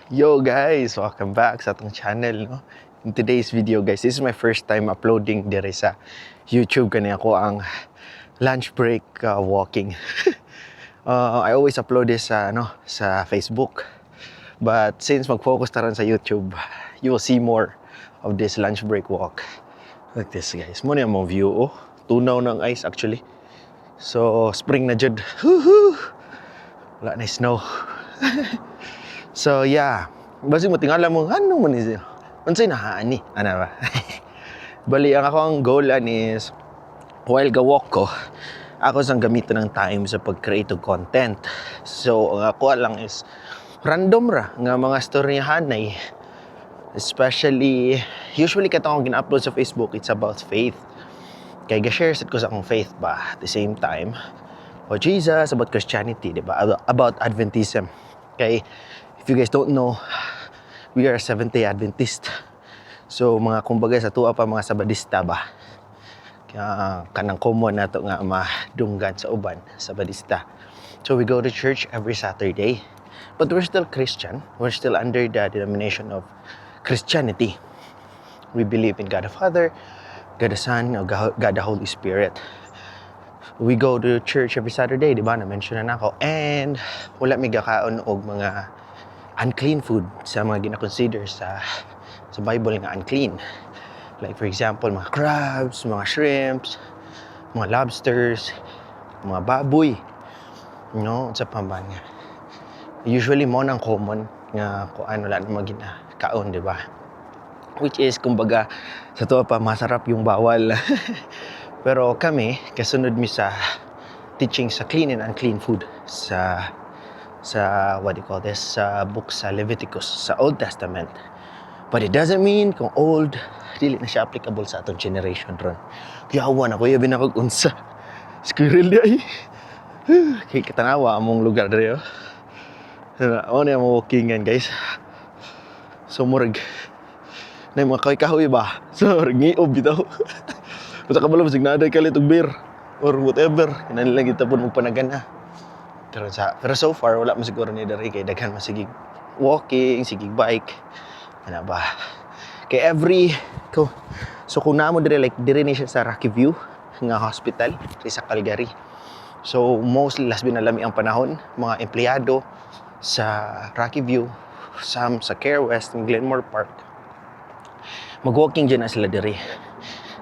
Yo guys, welcome back sa atong channel, no? In today's video, guys, this is my first time uploading dire sa YouTube kani ako ang lunch break walking. I always upload this sa ano, sa Facebook. But since mag-focus ta ron sa YouTube, you will see more of this lunch break walk. Like this, guys. Mao ni among view, oh. Tunaw ng ice, actually. So, spring na jud. Woohoo! Wala na snow. So yeah, basig mo tingala mo ano man ni siya. Unsay nahaan ni? Ana ba? Bali ang ako ang goal ani is while ga-walk ko, ako sang gamiton ng time sa pag-create og content. So ang ako lang is random ra nga mga storyahanay. Especially, usually katong akong gina-upload sa Facebook, it's about faith. Kay ga-share sad ko sa akong faith ba at the same time. O Jesus, about Christianity, di ba? About Adventism. Kay if you guys don't know, we are Seventh-day Adventist. So mga kumbaga sa tuwa pa mga Sabadista ba. Kaya kanang common nato nga madunggan sa uban, Sabadista. So we go to church every Saturday. But we're still Christian. We're still under the denomination of Christianity. We believe in God the Father, God the Son, o God the Holy Spirit. We go to church every Saturday, di ba? Na-mention na nako. And wala mi gakaon og mga unclean food sa mga gina-consider sa Bible nga unclean. Like for example, mga crabs, mga shrimps, mga lobsters, mga baboy. No, sa pa nga. Usually mao nang common nga kuan, wala na mga ginakaon, di ba? Which is kumbaga sa tuwa pa masarap yung bawal. Pero kami, kasunod mi sa teaching sa clean and unclean food sa what do you call this, sa book sa Leviticus sa Old Testament. But it doesn't mean kung old, dili na siya applicable sa atong generation ron. Kuyawa na kuya bin ako unsa. Squirrel di ay. Kay katanawa among lugar diri oh. Mao ni among walkingan, guys. So murag na mga kahoy-kahoy ba? So murag ngiob bitaw. Basta kabalo basig naa kalit og beer or whatever. Kinahanglan kita pud magpanagana. Pero so far wala man siguro ni diri kay daghan man sige walking, sige bike. Ano ba? Kay every ko so kung naa mo diri, like diri ni siya sa Rocky View nga hospital diri sa Calgary. So mostly lasbi na lami ang panahon, mga empleyado sa Rocky View, some sa Care West, ng Glenmore Park. Mag-walking dyan na sila diri.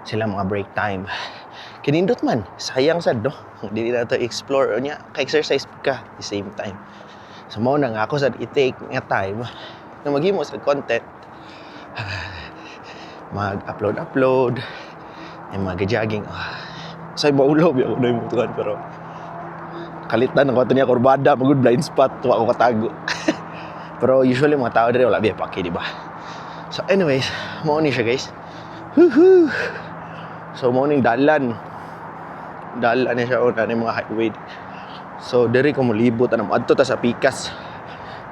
Sila mga break time. Kinindot man, sayang sad no. Dili na to explore unya, ka-exercise ka at the same time. So mao na nga ako sad i-take nga time na maghimo sa content. Mag-upload upload and mag-jogging. Ah, say maulo biya ako na yung mutukan pero kalitan ako ato niya kurbada magud blind spot wa ako katago. Pero usually mga tao diri wala biya paki, di ba? So anyways, mao ni siya, guys. Woohoo! So mao ning dalan. Dalan ni siya o na mga highway. So diri ko molibot anam adto ta sa pikas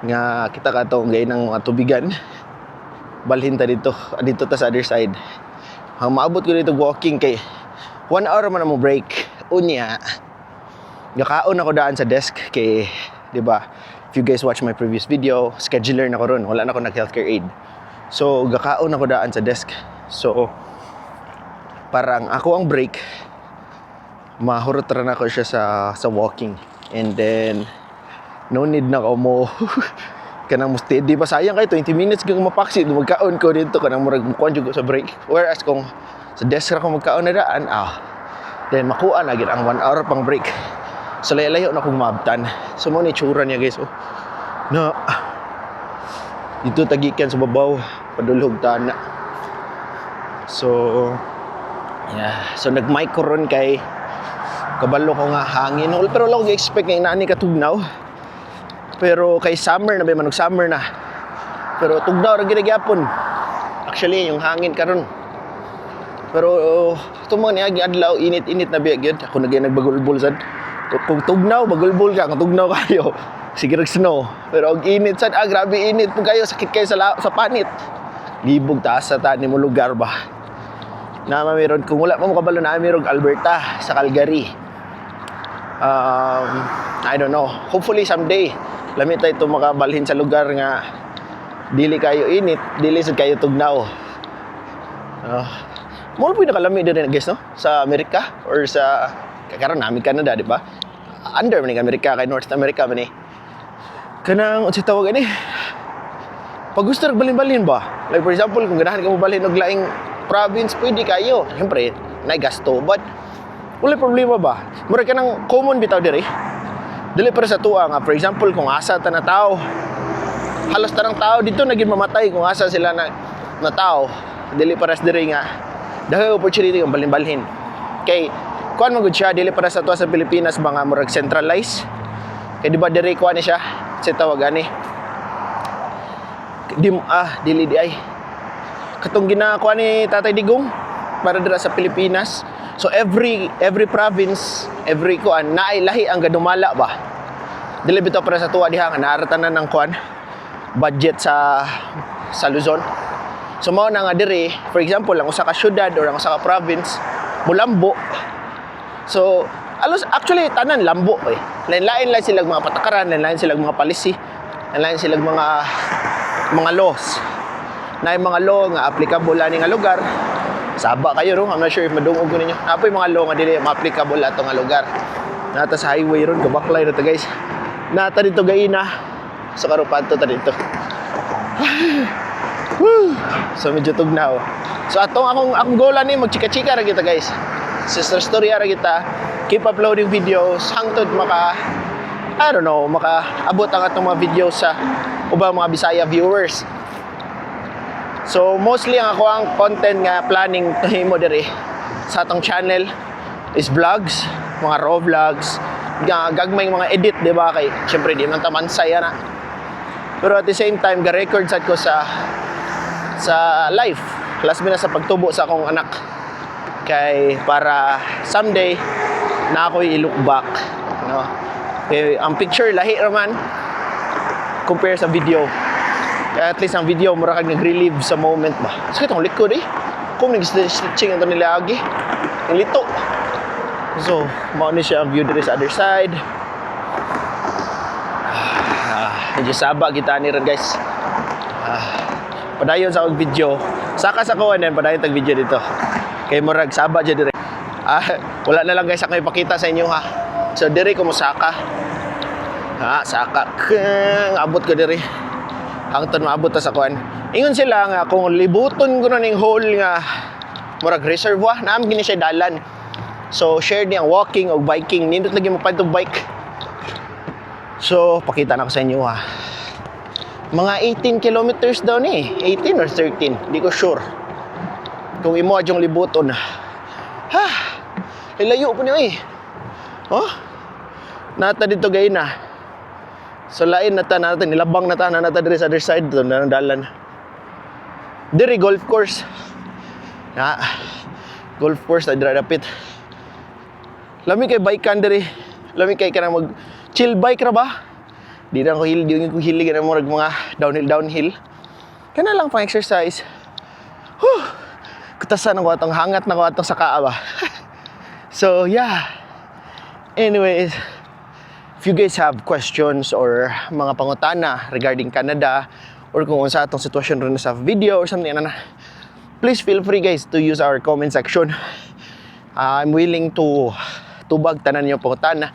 nga kita kato gay ng mga tubigan. Balhin ta dito, dito ta sa other side. Ang maabot ko dito walking kay 1 hour man mo break. Unya, gakaon ako daan sa desk kay, 'di ba? If you guys watch my previous video, scheduler na ko ron, wala na ako nag healthcare aid. So gakaon ako daan sa desk. So parang ako ang break mahurot ra na ko siya sa walking. And then no need na ko mo kanang mo steady pa, sayang kay 20 minutes kang mapaksi magkaon ko dito kanang murag mukuan jud ko sa break. Whereas kung sa desk ra ko magkaon na daan, ah, then makuha na gid ang 1 hour pang break. So layo-layo na kong maabtan. So mao ni tsura niya, guys, oh. Na dito tagikan sa babaw padulhog tana. So yeah, so nag-mic ko ron kay kabalo ko nga hangin. Pero wala ko gi-expect nga inaani katugnaw. Pero kay summer na ba man, summer na. Pero tugnaw ra gid gyapon. Actually, yung hangin karon. Pero itong mga niagi adlaw init-init na biya gyud. Ako nagyan nagbagulbol sad. Kung tugnaw, bagulbol ka. Kung tugnaw kayo, sige rag snow. Pero og init sad, ah, grabe init po kayo, sakit kayo sa panit. Libog taas sa tani mo lugar ba. Na meron kung wala pa mo kabalo na meron Alberta sa Calgary. I don't know. Hopefully someday lami tayo ito makabalhin sa lugar nga Dili kayo init, dili sad kayo tugnaw. Mo po nakalami diri, guys, no, sa Amerika or sa karon namin Canada, di ba? Under man ning Amerika kay North America man ni. Kanang unsay tawag ani? Pag gusto rag balin-balin ba? Like for example, kung ganahan ka mo balhin og laing province, pwede kayo. Siyempre, na gasto, but wala problema ba? Mura ka ng common bitaw diri. Dili para sa tuwa nga, for example, kung asa ta na tao, halos tanang tao dito naging mamatay kung asa sila na tao. Dili para sa diri nga daghay opportunity kang balhin-balhin. Kay kuan man gud siya, dili para sa tuwa sa Pilipinas ba nga murag centralized. Kay di ba diri kuan ni siya, sa tawag ani. Di dili di ay. Katong ginakuha ni Tatay Digong para dira sa Pilipinas. So every province, every kuan naay lahi ang gadumala ba. Dili bitaw para sa tuwa diha nga naa ra tanan ng kuan budget sa Luzon. So mao na nga diri, for example, ang usa ka syudad or ang usa ka province mulambo. So alos actually tanan lambo eh. Lain-lain lang silang mga patakaran, lain-lain silang mga policy, lain-lain silang mga laws. Na mga law nga applicable ani nga lugar. Saba kayo ro, I'm not sure if madungog ko ninyo. Naa poy mga law nga dili ma-applicable ato nga lugar. Nata sa highway ron, kabaklay na to, guys. Nata dito gaina. So karon padto ta dito. Woo! So medyo tugnaw. So atong akong goal ani magchika-chika ra kita, guys. Sister story ra kita. Keep uploading videos hangtod maka, I don't know, maka abot ang atong mga videos sa ubang mga Bisaya viewers. So mostly ang ako ang content nga planning to himo diri sa atong channel is vlogs, mga raw vlogs, nga gagmay mga edit, di ba? Kay syempre di man ta mansay ana. Pero at the same time, ga-record sad ko sa life. Last na sa pagtubo sa akong anak. Kay para someday na ako i-look back, no? Kay ang picture lahi ra man compare sa video. Kaya at least ang video mura kag nag-relive sa moment ba. Sakit ang likod eh. Kung nag-stitching ang nila agi. Ang lito. So, mao ni siya ang view diri sa other side. Ah, medyo saba kita ni ron, guys. Ah, padayon sa akong video. Saka sa ko and then padayon tag video dito. Kay murag saba jud dire. Ah, wala na lang, guys, ako ipakita sa inyo ha. So diri ko mosaka. Ha, saka. Kang abot ko diri. Hangtod maabot ta sa kuan. Ingon sila nga kung libuton ko na ning whole nga murag reservoir, naam gini siya dalan. So share niya ang walking o biking. Nindot lagi mo og bike. So pakita na ko sa inyo ha. Mga 18 kilometers daw ni. 18 or 13, di ko sure. Kung imo adyong libuton. Ha. Layo po niyo eh. Oh. Nata dito gay na. So lain na ta natin, nilabang na ta na nata diri sa other side do na dalan. Diri golf course. Na golf course na diri dapit. Lami kay bike kan diri. Lami kay kanang mag chill bike ra ba? Di na ko hilig, di ko hilig na murag mga downhill downhill. Kana lang pang exercise. Whew. Kutasan ako atong hangat na ko atong saka ba. So yeah. Anyways, if you guys have questions or mga pangutana regarding Canada or kung unsa atong sitwasyon ron sa video or something ana na, please feel free, guys, to use our comment section. I'm willing to tubag tanan niyo pangutana,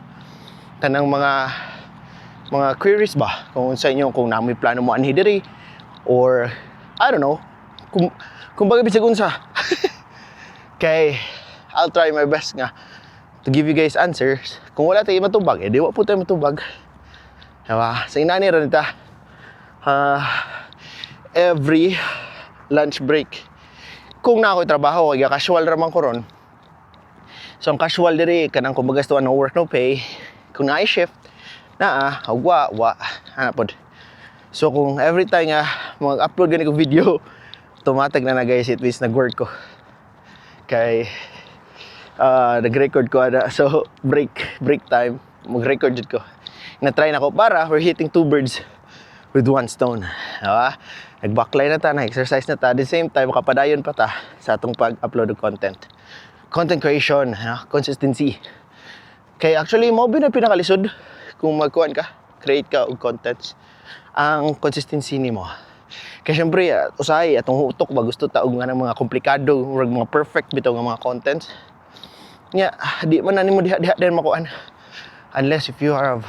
tanang mga queries ba, kung unsa inyo, kung naa moy plano mo anhi diri or I don't know, kung bagay bisag unsa, kay I'll try my best nga to give you guys answers. Kung wala tayo matubag, eh di wa po tayo matubag. Diba? Sa inani ra nita. Every lunch break. Kung na ako'y trabaho, kaya casual raman ko ron. So ang casual diri kanang kumbaga sa no work no pay. Kung naay shift, naa, wa wa ana pod. So kung every time nga mag-upload gani ko video, automatic na na, guys, it means nag-work ko. Kay nag-record ko ana. So break time, mag-record jud ko. Na-try na ko para we're hitting two birds with one stone. Diba? Nagbaklay na ta, na-exercise na ta. At the same time, makapadayon pa ta sa atong pag-upload og content. Content creation, no? Consistency. Kay actually, mo ba na pinakalisod kung magkuan ka, create ka og contents. Ang consistency nimo. Kay syempre, usahay atong utok ba, gusto ta og nga ng mga komplikado, murag mga perfect bitaw nga mga contents. Nya, di man na nimo diha-diha din makuan. Unless if you have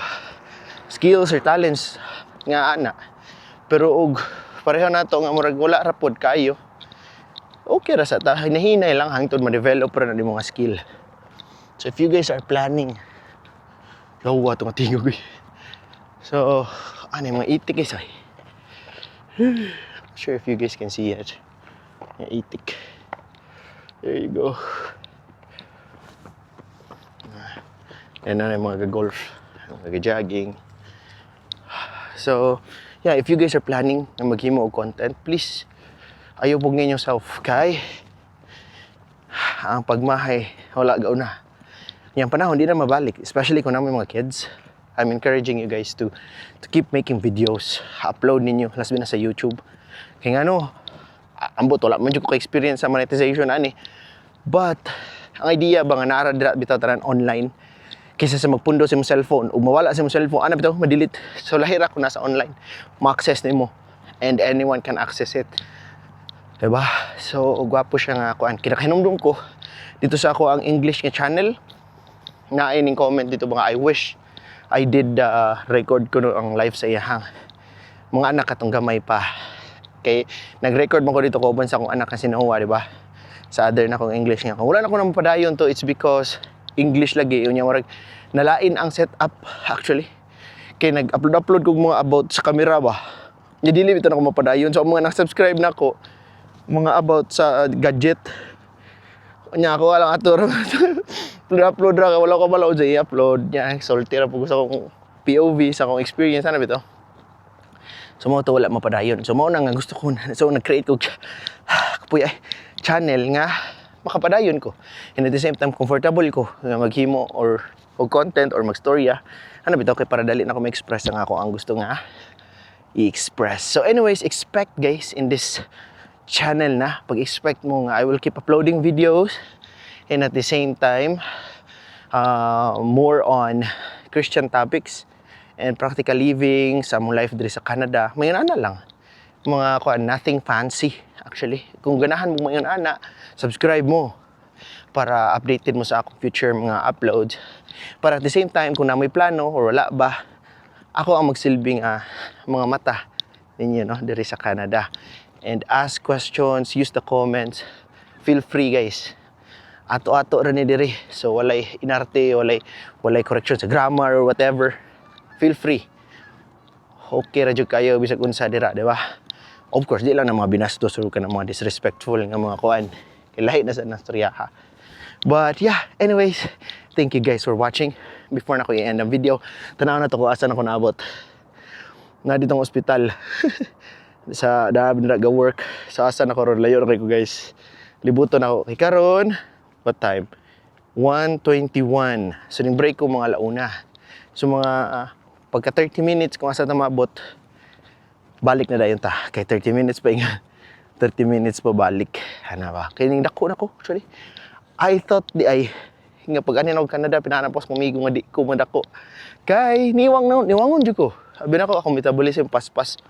skills or talents nga ana. Pero og pareho nato nga murag wala ra pod kayo. Okay ra sa ta, hinahinay lang hangtod ma-develop ra na di mga skill. So if you guys are planning, yawa itong tingog eh. So, ano yung mga itik guys ay. Not sure if you guys can see it. Yung itik. There you go. Yan na yung mga golf, mga jogging. So, yeah, if you guys are planning na maghimo og content, please ayaw pug ninyo self kay ang pagmahay wala gauna. Yang panahon di na mabalik, especially kung naa moy mga kids. I'm encouraging you guys to keep making videos. Upload ninyo, labi na sa YouTube. Kaya nga no, ambot wala man jud ko ka-experience sa monetization ani. But ang idea ba nga naara dira bitaw tanan online kaysa sa magpundo sa imong cellphone ug mawala sa imong cellphone ana bitaw ma-delete. So lahi ra kung nasa online, ma-access nimo and anyone can access it. Diba? So, gwapo siya nga kuan. Kinakahinumdum ko dito sa ako ang English nga channel. Naay ning comment dito mga I wish I did record ko no ang live sa iyahang mga anak katong gamay pa. Kay nag-record man ko dito ko uban sa akong anak kasi Noah, di ba? Sa other na kong English nga. Kung wala na ko nang padayon to, it's because English lagi. Unya murag nalain ang setup actually. Kay nag-upload-upload kog mga about sa camera ba. Nya dili bitaw na ko mapadayon. So ang mga nag-subscribe nako mga about sa gadget. Nya ako walang ato upload upload ra kay wala ko balaod sa i-upload. Nya sulti ra pud ko sa akong POV, sa akong experience ana bitaw. So mao to wala mapadayon. So mao na nga gusto ko na. So nag-create ko kapoy ay channel nga makapadayon ko. And at the same time comfortable ko nga maghimo or og content or magstorya. Ano bitaw kay para dali na ko ma-express ang ako ang gusto nga i-express. So anyways, expect guys in this channel na pag-expect mo nga I will keep uploading videos and at the same time more on Christian topics and practical living sa among life diri sa Canada. Mayon ana lang. Mga kuan, nothing fancy actually. Kung ganahan mo mayon ana, subscribe mo para updated mo sa akong future mga uploads. Para at the same time, kung naa moy plano or wala ba, ako ang magsilbing mga mata ninyo no diri sa Canada. And ask questions, use the comments. Feel free guys. Ato-ato ra ni diri. So walay inarte, walay correction sa grammar or whatever. Feel free. Okay ra jud kayo bisag unsa dira, di ba? Of course, di lang na mga binastos or ka na mga disrespectful nga mga kuan. Kay lahi na sa nastoryaha. But yeah, anyways, thank you guys for watching. Before na ko i-end ang video, tanaw na to kung asa na ko naabot. Na ditong ospital. Sa dahab na ga work. Sa asa na ko ron, layo na kay ko guys. Libuton ako. Kay karon, what time? 1:21. So ning break ko mga launa. So mga pagka 30 minutes kung asa ta maabot, balik na dayon ta. Kay 30 minutes pa nga. 30 minutes pa balik. Ana ba? Kay ning dako na ko actually. I thought di ay nga pag ani og Canada pinahanap ko migo nga di ko madako. Kay niwang na niwangon jud ko. Abi nako akong metabolism paspas.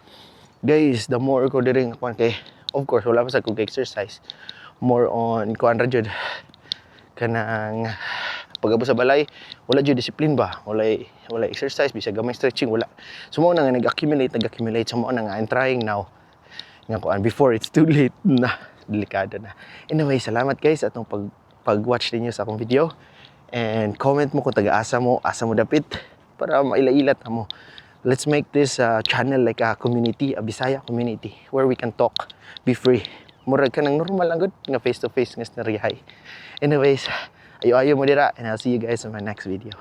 Guys, the more ko diri nga kuan kay of course wala pa sa kog exercise. More on kuan ra jud kanang pag-abot sa balay, wala jud discipline ba, wala exercise, bisag gamay stretching wala. So mao na nga nag-accumulate, nag-accumulate. So mao na nga I'm trying now nga kuan before it's too late na, delikado na. Anyway, salamat guys atong pag-watch ninyo sa akong video and comment mo kung taga-asa mo, asa mo dapit para maila-ila ta mo. Let's make this channel like a community, a Bisaya community where we can talk, be free, murag ka ng normal lang gud nga face to face nga snaryahay. Anyways, ayo-ayo mo dira and I'll see you guys in my next video.